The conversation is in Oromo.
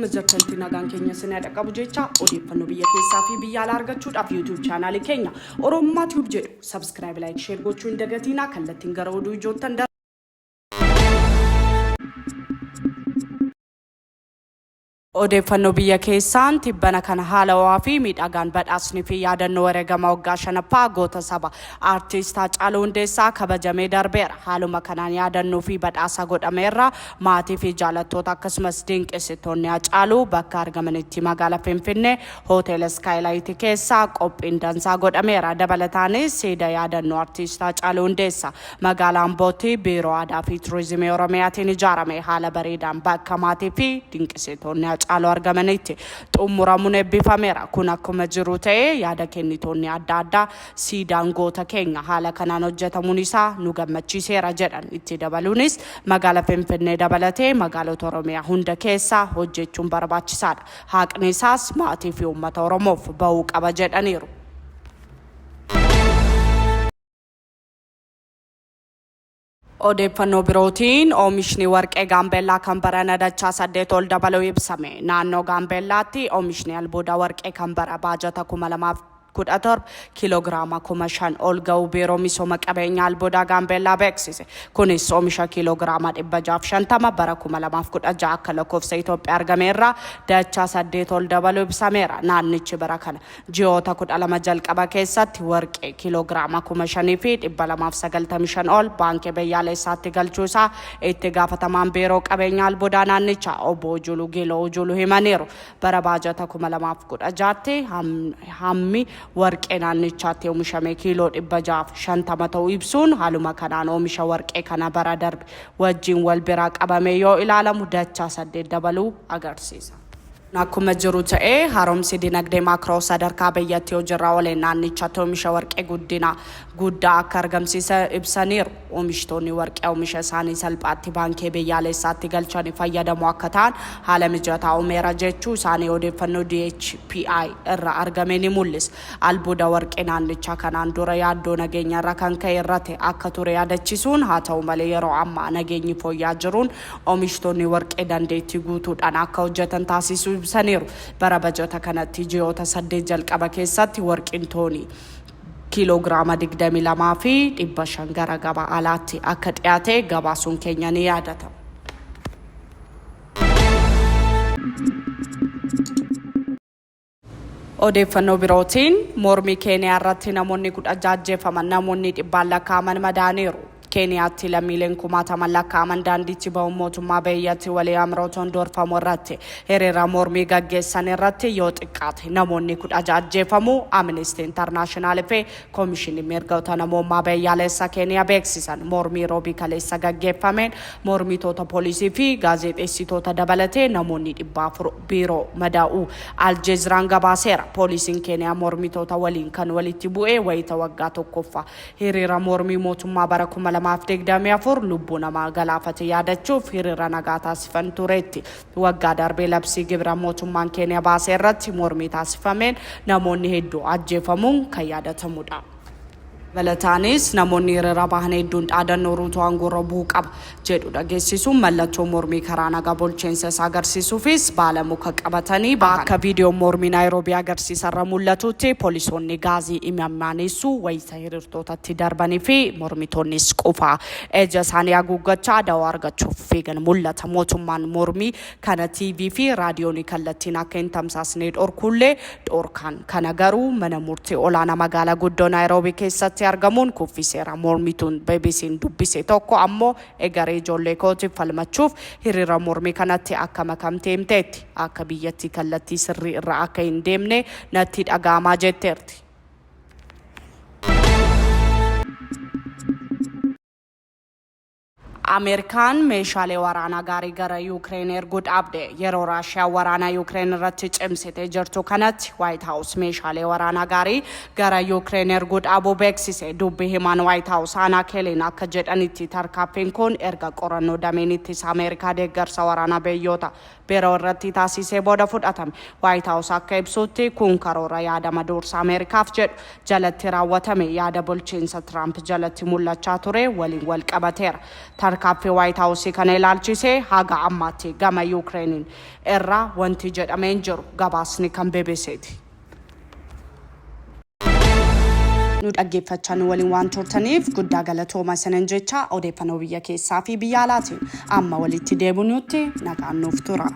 Bakka jirtanitti nagaan keenya isin haa dhaqqabu jecha odeeffannoo biyya keessaa fi biyya alaa argachuudhaaf YouTube chaanaalii keenya Oromummaa Tube jedhu subscribe, like, share gochuu hin dagatiinaa. Kallattiin gara oduu ijoottan darba. Odeeffannoo biyya keessaan tibbana kana haala ho'aa fi miidhagaan badhaasni fi yaadannoo wareegama waggaa shanaffaa goota saba Aartiist Haacaaluu Hundeessaa kabajamee darbeera. Haaluma kanaan yaadannoo fi badhaasa godhameerra maatii fi jaalattoota akkasumas dinqisitoonni Haacaaluu bakka argamanitti magaala Finfinnee Hoteela Iskaayilaayiti keessa qophiin dansaa godhameera. Dabalataanis siida yaadannoo Artiist Haacaaluu Hundeessa Magaalaa Ambootti Biiroo Aadaa fi Turizimii Oromiyaatiin ijaarame haala bareedaan bakka maatii fi dinqisiitoonni Hacaaluu argamanitti xumuramuun eebbifameera. Kun akkuma jiru ta'ee yaada kennitoonni adda addaa siidaan goota keenya haala kanaan hojjetamuun isaa nu gammachiiseera jedhan. Itti dabaluunis magaala Finfinnee dabalatee magaalota Oromiyaa hunda keessa hojjechuun barbaachisaadha. Haaqni isaas maatii fi uummata Oromoof bahuu qaba jedhaniiru. Odeeffannoo birootiin oomishni warqee Gaambeellaa kan barana dachaa 8 ol dabaluu ibsame. Naannoo Gaambeellaatti oomishni albuuda warqee kan bara baajata 2017 kiiloogiraama 5,000 ol ga'uu Biiroo Misooma Qabeenya Albuudaa Gaambeellaa beeksise. Kunis oomisha kiiloogiraama 650 bara 2016 akka lakkoofsa Itoophiyaa argame irraa dachaa 8 ol dabaluu ibsameera. Naannichi bara kana Ji'oota 12 jalqaba keessatti warqee kiiloogiraama 5,295 ol Baankii Biyyaalessaatti galchuu isaa itti gaafatamaan Biiroo Qabeenya Albuudaa naannichaa obbo Ujuluu Geeloo Ujuluu himaniiru. Bara baajata 2016tti hammi warqee naannichaatti oomishame kiiloo 650 ta'uu ibsuun haaluma kanaan oomisha warqee kana bara darbe wajjin wal bira qabamee yoo ilaalamu dachaa 8 dabaluu agarsiisa. Akkuma jiru ta'ee, haaromsi dinagdee maakroo sadarkaa biyyatti hojirra ooleen naannichatti oomisha warqee guddina guddaa akka argamsiise ibsaniiru. Oomishtoonni warqee oomisha isaanii salphaatti baankii biyyaalessaatti galchanii fayyadamoo akka ta'an haala mijataa uumeera jechuu isaanii odeeffannoo DHPI irra argame ni mul'isa. Albuuda warqee naannichaa kanaan dura yaaddoo nageenyarra kan ka'e irrate akka ture yaadachisuun, haa ta'u malee yeroo ammaa nageenyi fooyya'aa jiruun Oomishtoonni warqee dandeettii guutuudhaan akka hojjetan taasisuu ibsaniiru. Bara bajata kanatti ji'oota 8 jalqaba keessatti warqiin toonii kiiloo giraama 22 fi 500 gara gabaa alaatti akka dhiyaate gabaasuun keenya ni yaadatama. Odeeffannoo birootiin, mormii Keeniyaa irratti namoonni 16 ajjeefaman, namoonni dhibbaan lakkaa'aman madaa'aniiru. Keeniyaatti lammiileen kumaataman lakkaa'aman daandiitti ba'uun mootummaa biyyatti Wiliyaam Ruutoon durfamu irratti hiriira mormii gaggeessan irratti yoo xiqqaate namoonni 16 ajjeefamuu Amnesty International fi Komishiniin Mirgoota Namoomaa Biyyaalessa Keeniyaa beeksisan. Mormii Roobii kaleessa gaggeeffameen mormitoota poolisii fi gaazexeessitoota dabalatee namoonni 400 biiroo madaa'uu Aljeeziraan gabaaseera. Poolisiin Keeniyaa mormitoota waliin kan walitti bu'e wayita waggaa tokkoffaa hiriira mormii mootummaa bara 2024 lubbuu namaa galaafate yaadachuuf hiriira nagaa taasifan tureetti. Waggaa darbe labsii gibira mootummaan Keeniyaa baase irratti mormii taasifameen namoonni hedduu ajjeefamuun kan yaadatamudha. Dabalataanis namoonni hiriira bahan hedduun dhaadannoo Ruutoo aangoorra bu'uu qaba jedhu dhageessisuun mallattoo mormii karaa nagaa bulchiinsa isaa agarsiisuufis baala muka qabatanii bahan. Akka viidiyoon mormii Naayiroobii agarsiisarra mul'atutti poolisoonni gaazii imimmaanessu wayita hiriirtootatti darbanii fi mormitoonnis qufaa ija isaanii haguuggachaa dawoo argachuuf fiigan mul'ata. Mootummaan mormii kana TV fi raadiyoonii kallattiin akka hin tamsaasnee dhorkuullee dhorkaan kana garuu mana murtii olaanaa magaalaa guddoo Naayiroobii keessatti argamuun kuffiseera. Mormituun BBCn dubbise tokko ammoo egaree ijoollee kootiif falmachuuf hiriira mormii kanatti akka makamte himteetti. Akka biyyattii kallattii sirrii irra akka hin deemne natti dhaga'amaa jetteerti. Ameerikaan meeshaalee waraanaa gaarii gara Yuukireen erguu dhaabde. Yeroo Raashiyaan waraana Yuukireen irratti cimsitee jirtu kanatti Waayit Haawus meeshaalee waraanaa gaarii gara Yuukireen erguu dhaabuu beeksise. Dubbi himaan Waayit Haawus Aanaa Keeliin akka jedhanitti tarkaaffiin kun erga qorannoo dameen ittisa Ameerikaa deeggarsa waraanaa biyyoota Biiroo irratti taasisee booda fudhatame. Waayit Haawus akka ibsutti kun karoora yaadama Dursa Ameerikaaf jedhu jalatti raawwatame yaada bulchiinsa Tiraamp jalatti mul'achaa ture waliin wal qabateera. Tarkaaffii Waayit Haawusii kana ilaalchisee haga ammaatti gama Yukireeniin irraa wanti jedhame hin jiru. Gabaasni kan BBCti. Nu dhaggeeffachaa nu waliin waan turtaniif guddaa galatooma isinin jecha odeeffannoo biyya keessaa fi biyya alaatiin amma walitti deebinutti nagaan nuuf tura.